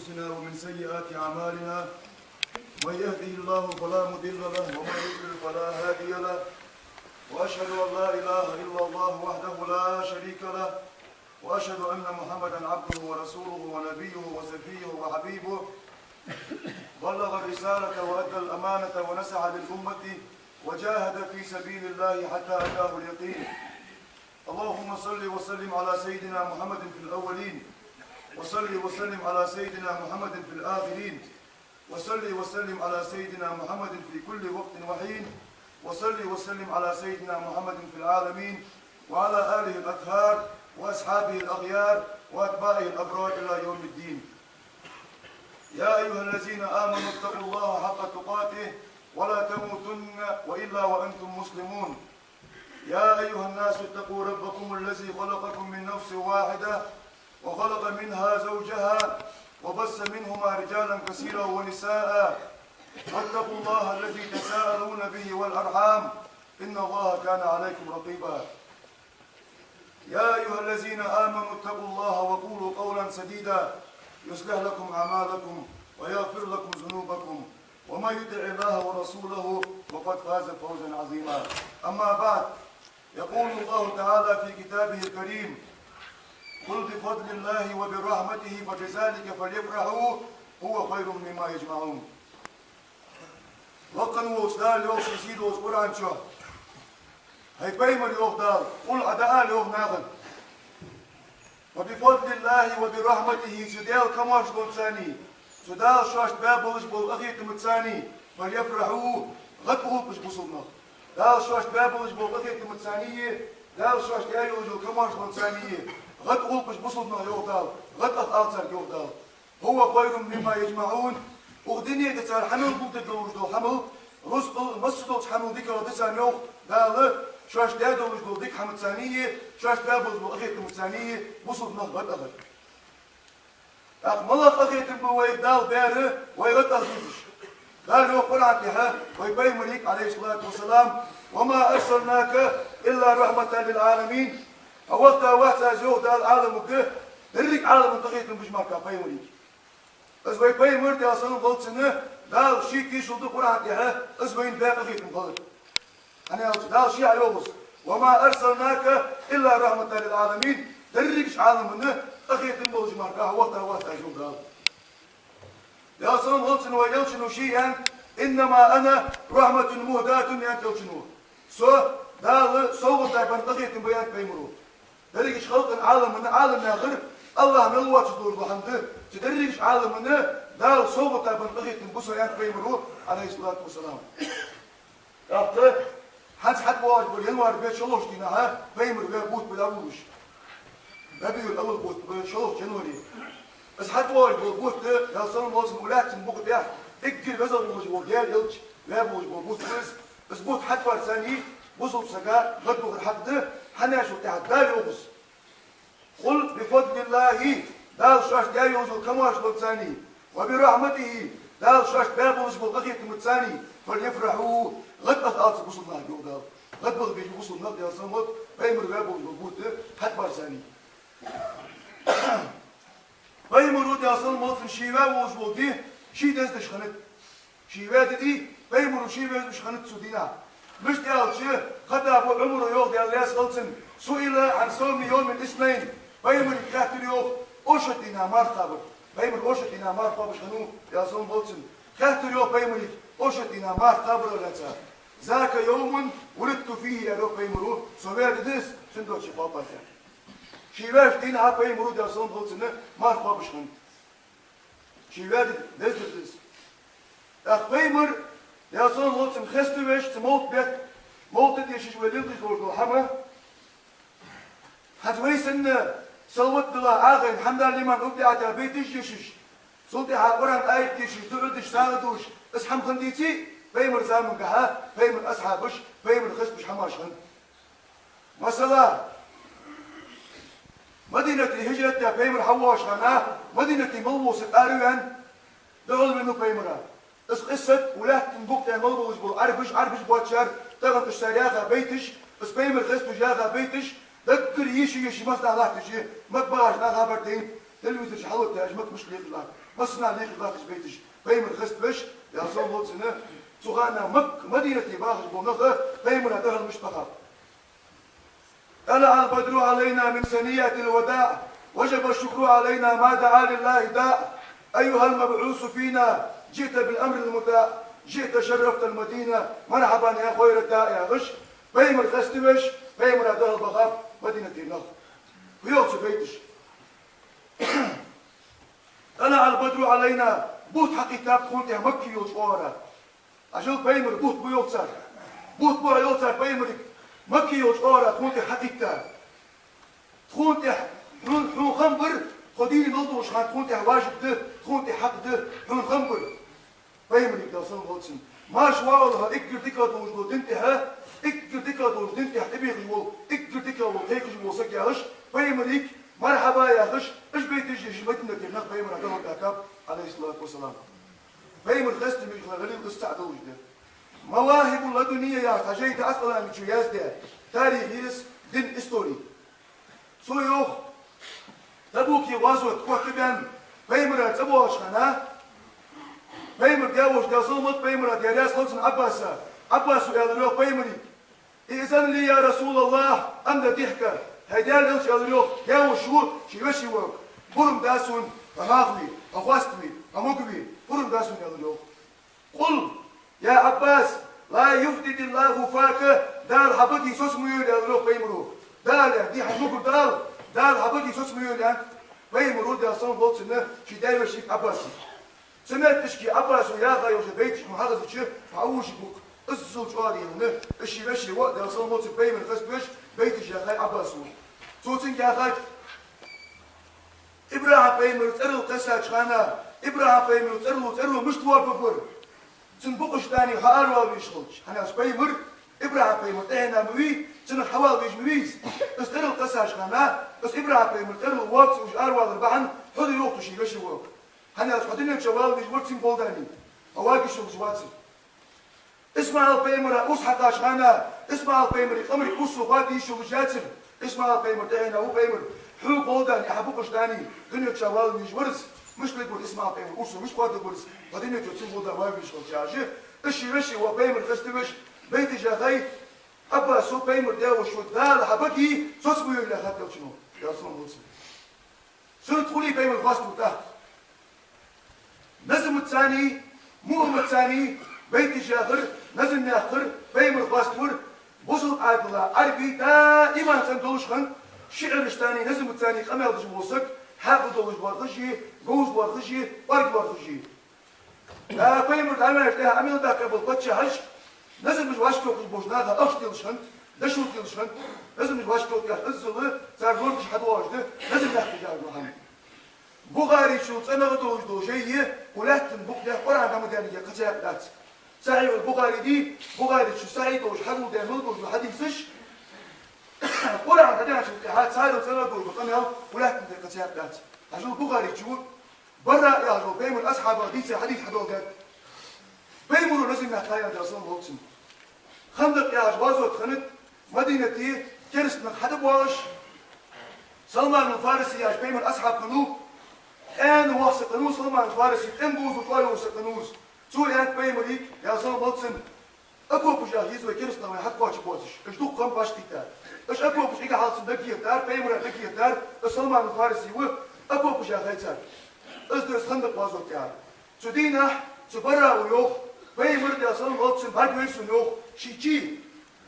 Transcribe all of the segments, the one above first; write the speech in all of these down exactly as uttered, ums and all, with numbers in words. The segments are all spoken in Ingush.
أنفسنا ومن سيئات أعمالنا. من يهده الله فلا مضل له ومن يضلل فلا هادي له. وأشهد أن لا إله إلا الله وحده لا شريك له. وأشهد أن محمدا عبده ورسوله ونبيه وصفيه وحبيبه. بلغ الرسالة وأدى الأمانة ونصح للأمة وجاهد في سبيل الله حتى أتاه اليقين. اللهم صل وسلم على سيدنا محمد في الأولين، وصل وسلم على سيدنا محمد في الآخرين، وصل وسلم على سيدنا محمد في كل وقت وحين، وصل وسلم على سيدنا محمد في العالمين، وعلى آله الأطهار، وأصحابه الأخيار، وأتباعه الأبرار إلى يوم الدين. يا أيها الذين آمنوا اتقوا الله حق تقاته ولا تموتن إلا وأنتم مسلمون. يا أيها الناس اتقوا ربكم الذي خلقكم من نفس واحدة وخلق منها زوجها وبث منهما رجالا كثيرا ونساء واتقوا الله الذي تساءلون به والأرحام إن الله كان عليكم رقيبا. يا أيها الذين آمنوا اتقوا الله وقولوا قولا سديدا يصلح لكم أعمالكم ويغفر لكم ذنوبكم ومن يطع الله ورسوله فقد فاز فوزا عظيما. أما بعد، يقول الله تعالى في كتابه الكريم: قل بفضل الله وبرحمته فبذلك فليفرحوا هو خير مما يجمعون. Лакха волча Дала йоах ший сийдолча Къуръан чу: «ХӀай пайхамар, — йоах Дала, — къул, Ӏа дӀаала, — йоах, — нахага: فبفضل الله وبرحمته, цу Даьла камаьршалонцеи, цу Дала шоашта баь болаш бола къахетамцеи, فليفرحوا, гӀадгӀулакхаш бусалба нах. Дала шоашта баь болаш бола къахетамцеи, Дала шоашта яь йолаш йола камаьршалонцеи гӀадгӀулакхаш бусалба нах, — йоах Дала, — гӀадъах ала царга, — йоах Дала. هو خير مما يجمعون. Укх дунен тӀа цар хьамел гулдергдолаш дола хьамал, рузкъал, массадолча хьамал дикагӀа да царна, йоах Дала, шоашта даь долаш дола дика хӀамацеи, шоашта баь болаш бола къахетамцеи бусалба нах гӀадъахар». ТӀаккха малагӀа къахетам ба вайх Дала баьр, вай гӀадъаха дезаш? Дала йоах Къуръан тӀа вай пайхамарга, عليه الصلاة والسلام: «وما أرسلناك إلا رحمة للعالمين». Хьо вахийта вац Аз, йоах Дала, Ӏаламага, деррига Ӏаламан къахетам беш мара пайхамарга. Из вай пайхамар, Даьла салам хилда цунна, Дала ший тешал ду Къуръан тӀа, из вайна баь къахетам хилар. ХӀана аьлча Дала ший а йоах из: «وما أرسلناك إلا رحمة للعالمين». Дерригача Ӏаламана къахетам болаш мара хьо вахийта вац Аз, йоах Дала. Даьла салам хилда цунна, вай Элчано ший аьннад: «إنما أنا رحمة مهداة», — аьннад Элчано. Со Дала совгӀата баь къахетам ба, аьннад пайхамаро. Дерригача халкъа, Ӏаламана, Ӏалам яхар АллахӀ мел воацаш долаш дола хӀама да, цу дерригача Ӏаламана Дала совгӀата баь къахетам ба со, аьннад пайхамаро, عليه الصلاة والسلام. ТӀаккха хӀанз хьатӀавоагӀаш бола январь бетта шоллагӀча дийнахьа пайхамар ваь бутт ба дӀаволалуш. РабиӀул-аввал бутт ба, шоллагӀча январе. Из хьатӀавоагӀаш бола бутт, Даьла салам хилда цунна, укх лаьттан букъа тӀа эггара везагӀа волаш вола Даьла Элча ваь волаш бола бутт ба из. Из бутт хьатӀаварцеи бусалба сага гӀадвахар хьакъ да, хӀана аьлча тӀехьа Дала йоах из: «قل بفضل الله», Дала шоашта яь йолаш йола камаьршалонцеи, «وبرحمته», Дала шоашта баь болаш бола къахетамцеи, «فليفرحوا», гӀадъаха ала цу бусалба нахага, йоах Дала. ГӀадваха беза бусалба нах, Даьла салам хилда, пайхамар ваь болаш бола бутт хьатӀаварцеи. Пайхамаро, Даьла салам хилда цунна, ше ваь волаш вола ди ше дездеш хиннад. Ше ваь ди, пайхамаро ше везаш хиннад цу дийнахьа. Мишта аьлча, Хаттаба Ӏумара йоах, Даьла раьза хилва цунна: «سئل عن صوم يوم الاثنين». Пайхамарга хаьттар, йоах, оршот дийнахьа марха кхабар. Пайхамар оршот дийнахьа марха кхоабаш хиннав, Даьла салам хилда цунна. Хаьттар, йоах, пайхамарга оршот дийнахьа марха кхабара лаьца. «ذاك يوم ولدت فيه», аьлар, йоах, пайхамаро, «со ваь ди да из, цудухьа кхоаб аз», аьнна. Ше ваьча дийнахьа пайхамаро, Даьла салам хилда цунна, марха кхоабаш хиннад. Ше ваь ди дездар да из. ТӀаккха пайхамар, Даьла салам хилда цунна, хеставеш цу мовлата бетта, мовлата тӀа дешаш вай леладеш долаш дола хӀама. ХӀанз вай санна салават дилла, Ӏахайна «الحمد لله الذي أبدع» байташ дешаш, цул тӀехьа Къуръан аят дешаш, дуӀа деш, сагӀа дувш, из хӀама хиннадеций, пайхамара замангахьа пайхамара асхьабаша, пайхамар хеставеш хӀамаш хиннад. Масала, Мадинате хӀижрат даь пайхамар хьавоагӀача хана, Мадинате мел вола саг араваьнна, духьалвеннав пайхамара. Из къиссат укх лаьттан букъа тӀа мел болаш бола Ӏарбаша, Ӏарбаша боацаш бар, тахан уж цар яха байташ, из пайхамар хеставеш яха байташ, даггара йиша-йиша массанахьа латташ, Макка бахача наха хабар тайнад. Телевизор чу хьалоттаяь, Макка мишта лакхе латт, массанахьа лакхе латташ байташ, Пайхамар хеставеш, Даьла салам хилда цунна, цу хана Макка, Мадинате бахаш бола нах Пайхамара духьал мишта бахаб. طلع البدر علينا من ثنيات الوداع، وجب الشكر علينا ما دعا لله داع. أيها المبعوث فينا، جئت بالأمر المطاع، جئت شرفت المدينة، مرحبا يا خير الداع, яхаш, Пайхамар хеставеш, Пайхамара духьал бахаб Мадинате нах. Хьоьху цу байташ. طلع البدر علينا, бутт хьакхийттаб тхона тӀа Макка йолча оагӀорахьа. Хьажал, Пайхамар бутт бу йоах цар. Бутт бу йоах цар Пайхамарга Макка йолча оагӀорахьа тхона тӀа хьакхийтта. Тхона тӀа, хьона, хьона хам бар, тхо дийна мел долча хана тхона тӀа важиб да, тхона тӀа хьакъ да, хьона хам бар. Пайхамарга, Даьла салам хилда цунна. Маьрша вагӀалва хьо эггара дикагӀа долаш дола дин тӀа, эггара дикагӀа долаш дола дин тӀа тӀабехаш вола, эггара дикагӀа вола кхайкаш вола саг, яхаш, Пайхамарга мархьаба яхаш, уж байташ дешаш Мадинатера нах Пайхамара духьал тӀакхаьчаб, عليه الصلاة والسلام. Пайхамар хеставеш хилар гӀалил из цаӀ долаш да. «Мавахибул ладунийя» яхаш Хьажа Ӏаскъаланичо яздаь тарих я из, дин истори. Цо йоах, Табуке гӀазот котбаьнна, Пайхамарах цӀабоагӀача хана, Пайхамара даь-воша, Даьла салам хилда Пайхамара, Даьла раьза хилва цунна, Ӏаббаса. Ӏаббаса аьлар йоах Пайхамарга: «ائذن لي يا رسول الله أن أضحك». ХӀай Даьла элча, аьлар йоах, даь-воша ва ший веший волга, пурам да сона, хьо нах ве, хьо хоаставе, хьо муг ве, пурам да сона, аьлар йоах. «قل يا عباس لا يفضض الله فاك», Дала хьа баге соцам ма йойла, аьлар йоах Пайхамаро. Дала, дий хьа мугар Дала, Дала хьа баге соцам ма йойла, аьннад Пайхамаро, Даьла салам хилда цунна, ший даь-вешийга Ӏаббаса. Цу метташка Ӏаббаса яхаш йола байташ хьахезача, хьо Ӏовужаргва-кх, иззал чӀоагӀа дий хьона, из ший веший воӀ, Даьла салам хилда цунна, Пайхамар хеставеш, байташ яхай Ӏаббаса. Цо цунга яхад: ИбрахӀим-пайхамара цӀерал кхессача хана, ИбрахӀим-пайхамара цӀерало, цӀерало мишта воаргвар? Цун букъа тӀа хьо аравала везаш хилча, хӀана аьлча Пайхамар ИбрахӀим-пайхамар тӀехьенна ма вий, цунах хьавала везаш ма вий из. Из цӀерал кхессача хана, из ИбрахӀим-пайхамара цӀерало воаргвац, уж аравалар бахьан хьо да, йоах цо ший веший воӀага. ХӀана аьлча хьо дунен чу вала везаш вар цун гӀолла даьнна, хьо вагийша волаш вацар. ИсмаӀал-пайхамара урс хьакхача хана, ИсмаӀал-пайхамара къамарга урсо хоадийша волаш яцар. ИсмаӀал-пайхамар тӀехьенна ва, Пайхамар, хьога гӀолла даьнна, хьа букъа тӀа дунен чу вала везаш вар из. Мишта варгвар ИсмаӀал-пайхамар урсо, мишта хоаддергвар из, хьо дунен чу цун гӀолла даь вагийша хилча, аьлча, из ший веший воӀ Пайхамар хеставеш, байташ яхай Ӏаббаса, Пайхамара даь-воша ва, Дала хьа баге соцам ма йойла, яхад элчано, Даьла салам хилда цунна. Суннат хулий Пайхамар хоаставар тӀаккха. Назамаца, мугӀамаца байташ яхар, назам яккхар, Пайхамар хоаставар бусалба Ӏаьдала, Ӏарбий даим цӀена долаш хиннад, шиӀрашца, назамаца къамаьл деш вола саг, хьаькъал долаш воархӀаш а, говза воархӀаш а, кӀоарга воархӀаш а. ТӀаккха Пайхамар дӀаваьнначул тӀехьагӀа Ӏамал даккха бола паччахьаш назамаш вӀашагӀтохаш болча наха ахча телаш хиннад, дошо телаш хиннад, назамаш вӀашагӀтохаш, иззал цар лорадеш хьадоагӀаш да назам яккха яхар хӀама. Бухарийчул цӀенагӀа долаш дола жай я, укх лаьттан букъ тӀа Къуръан хьа ма даьннадий кхы цхьаккха дац. Сахьихь аль-Бухари дий, Бухарийчо сахьихь долаш хьагулдаь мел долаш дола хьадисаш, Къуръан хьадаьнначул тӀехьагӀа царел цӀенагӀа долаш дола къамаьл укх лаьттан тӀа кхы цхьаккха дац. Хьажал, Бухарийчо Бараъ яхаш вола Пайхамара асхьабах дийца хьадис хьадоаладаьд. Пайхамаро назам яьккхай, Даьла салам хилда цунна. Хандакъ яхаш гӀазот хиннад Мадинате, кераста нах хьатӀабоагӀаш. Салманул Фариси яхаш Пайхамара асхьаб хиннав, тӀаьна вола саг хиннав Салманул Фариси, тӀем бовзал чӀоагӀа йола саг хиннав из. Цо аьннад Пайхамарга, Даьла салам хилда цунна: «Окопаш яха еза вай, кераста нах вайна хьатӀакхоачаргбоацаш, уж дукха хам башха дита. Уж окопаш игахьалца дагахетар, Пайхамара дагахетар, из Салманул Фариси ва, окопаш яхай цар». Из дар Хандакъ гӀазот яхар. Цу дийнахьа цу Барао йоах, Пайхамар, Даьла салам хилда цунна, бӀаргавайра сона, йоах, ший чий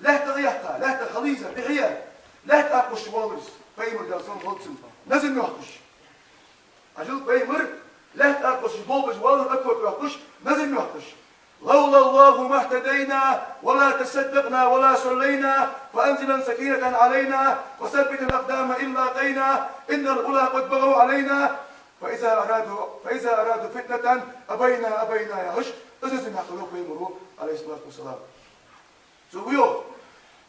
лаьттах яьккха, лаьттах хьалъийза, бихьа, лаьтта аркъошаш воаллар из, Пайхамар, Даьла салам хилда цунна, назам йоаккхаш. Хьажал, Пайхамар лаьтта аркъошаш болх беш воаллар, окоп йоаккхаш, назам йоаккхаш. «لولا الله ما اهتدينا ولا تصدقنا ولا صلينا، فأنزل سكينة علينا وثبت الأقدام إن لاقينا، إن العدا قد بغوا علينا، فإذا أرادوا، فإذا أرادوا فتنة أبينا، أبينا», яхаш, из назам яьккхар йоах Пайхамаро, عليه الصلاة والسلام. Цо йоах: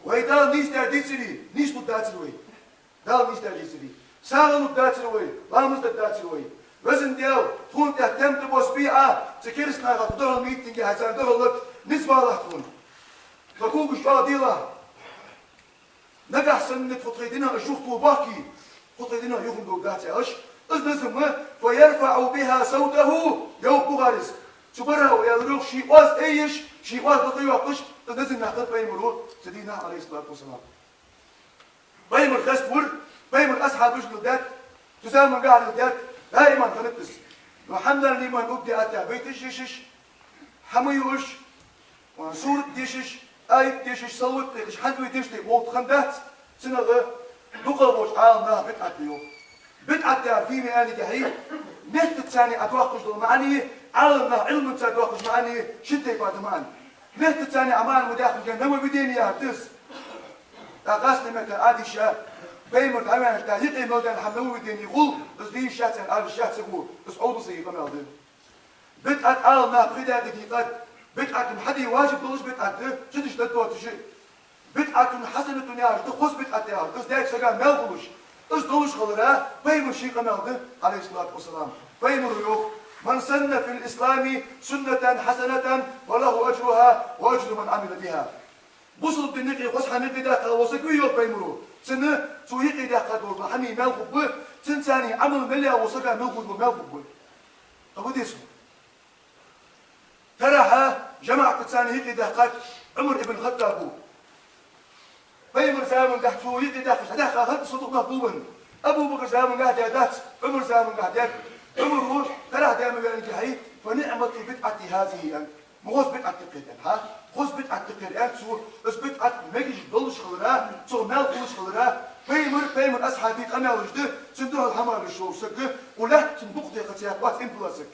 «Вай Дала нийсдаьр дацаре, нийслургдацар вай. Дала нийсдаьр дацаре, сагӀа лургдацар вай, ламаз дергдацар вай. Везан Даьла, тхона тӀа тем тӀабоссабе Ӏа, цу кераста нахах тхо духьал ма йиттинге, хьай царна духьал лата низ балахь тхона. Тха когаш чӀоагӀделахь. Нагахь санна тхо тхоай динах, уж юхатоха бахке, тхо тхоай динах юханадоагӀаргдац», яхаш, Из назам, فيرفع بها صوته, йоах Бухарис. Цу бархӀо аьлар йоах, ший оаз айеш, ший оаз лакхе йоаккхаш, из назам яьккхар пайхамаро цу дийнахьа, عليه الصلاة والسلام. Пайхамар хеставора, пайхамара асхьабашка леладаьд, цу замангахьа леладаьд, даим хиннад из. Но хӀама лийман угди атта байташ дешаш, хӀама юаш, сурат дешаш, аят дешаш, салават дехаш, хӀанз вай деш дерг вовта хиннадац, цунах дукхагӀболча Ӏаламнаха бидӀат да йоах. БидӀат яхар фуд аьнна тӀехьа, меттаца цхьана Ӏодоаккхаш дола маӀан, Ӏаламнаха Ӏилманца доаккхаш маӀан, шин тайпара да маӀан. Меттаца цхьана Ӏа маӀан ма даьккхинге, нововведение яхар да из. ТӀаккха къаьстта метта Ӏадийша, пайхамар дӀаваьннача тӀехьа юкъе мел даьнна хӀама нововведение хул, из дийша царна Ӏадийша ца хул, из Ӏовдал са йий къамаьл да. БидӀат Ӏаламнаха пхиъдаьд дикъат, бидӀатун хьаде важиб долаш бидӀат да, чудиш да тоцаш. БидӀатун хьасанатун яхаш да хоза бидӀат яхар, из даьча сага маьл хулаш, из долаш хилара пайхамара ший къамаьл да, عليه الصلاة والسلام. Пайхамаро йоах: من سن في الإسلام سنة حسنة فله أجرها وأجر من عمل بها. Бусалба дина юкъе хоза хӀама юкъедаьккха вола саг вий, йоах пайхамаро, цунна цо юкъедаьккха дола хӀаман маьл хургба, цунца цхьана Ӏамал мел яь вола сага мел хургдола маьл хургба. Хьабу деза хьона? Таравихь жамаӀатаца цхьана юкъедаьккхад Ӏумар ибн ХаттӀабо. Пайхамара замангахьа цо юкъедаьккхача, хьадаьккха хиннад содукъ нах гулбенна. Абу Бакра замангахьа даьдац, Ӏумара замангахьа даьд. Ӏумаро таравихь даь ма ваьннинге хьай: فنعمة البدعة هذه, аьннад. Ма хоза бидӀат да-кх ер, аьннад, хьа? Хоза бидӀат да-кх ер, аьннад цо. Из бидӀат мегаш долаш хилара, цох маьл хулаш хилара, пайхамара, пайхамара асхьабий къамаьлаш да, цунна духьал хӀама луш вола саг, укх лаьтта цун букъ тӀа кхы цхьаккха вац иман дилла саг.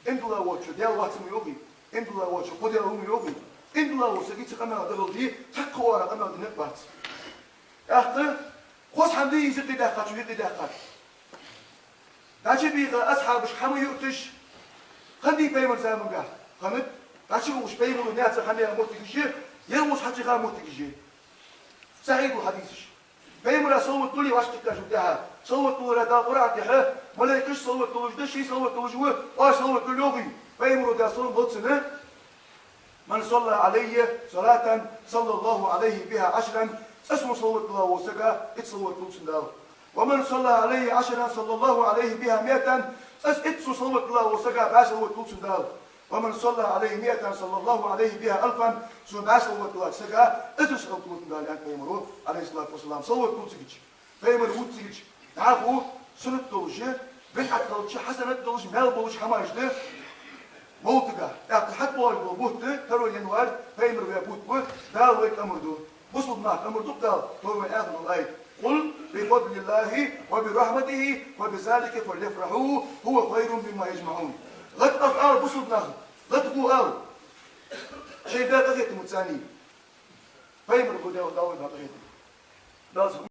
Иман дилла волчо Даьла вац ма йоахий, иман дилла волчо кхо Даьла ва ма йоахий. Иман дилла вола саг цу къамаьла духьал де, цхьаккха оагӀора къамаьл де никъ бац. ТӀаккха хоза хӀама дий из юкъедаьккхачо юкъедаьккхар? ДӀачубийха асхьабашка хӀама юъташ хиннадий пайхамара замангахьа? Хиннад. ДӀачувугаш пайхамаро наьцах хӀама яь моттигаш я, ер волча хьачуяха моттигаш я. Сахьихь да хьадисаш. Пайхамара салават лулий вӀашагӀкхеташ ва тӀехьа? Салават лулар Дала Къуръана тӀа, малайкаш салават луш да, ший салават луш ва, оаш салават лула йоахий? Пайхамаро, Даьла салам хилда цунна: من صلى علي صلاة صلى الله عليه بها عشرا, цкъа сона салават лула вола саг, итт салават лулда цунна Дала. ومن صلى علي عشرا صلى الله عليه بها مائة, цкъа итт сона салават лула вола саг, бӀаь салават лулда цунна Дала. ومن صلى علي مائة صلى الله عليه بها ألفا, сона бӀаь салават лула саг, эзар салават лулда цунна Дала, аьннад пайхамаро, عليه الصلاة والسلام. Салават лул цигача, пайхамар вувц цигача, дӀахо суннат долаш, бидӀат хилча хьасанат долаш, маьл болаш хӀамаш да мовлатагахьа. ТӀаккха хьатӀабоагӀаш бола бутт да, второй январь, пайхамар ваь бутт ба, Дала вайга амар ду. Бусалба наха амар ду-кх Дала, тхьовра вайна аьнна дола аят: قل بفضل الله وبرحمته فبذلك فليفرحوا هو خير مما يجمعون. ГӀадгӀа ала бусалба наха, гӀадгӀа ала шоай Даьла къахетамца, аьнна. Пайхамар ва Даьла, Дала вайна къахетам. Дала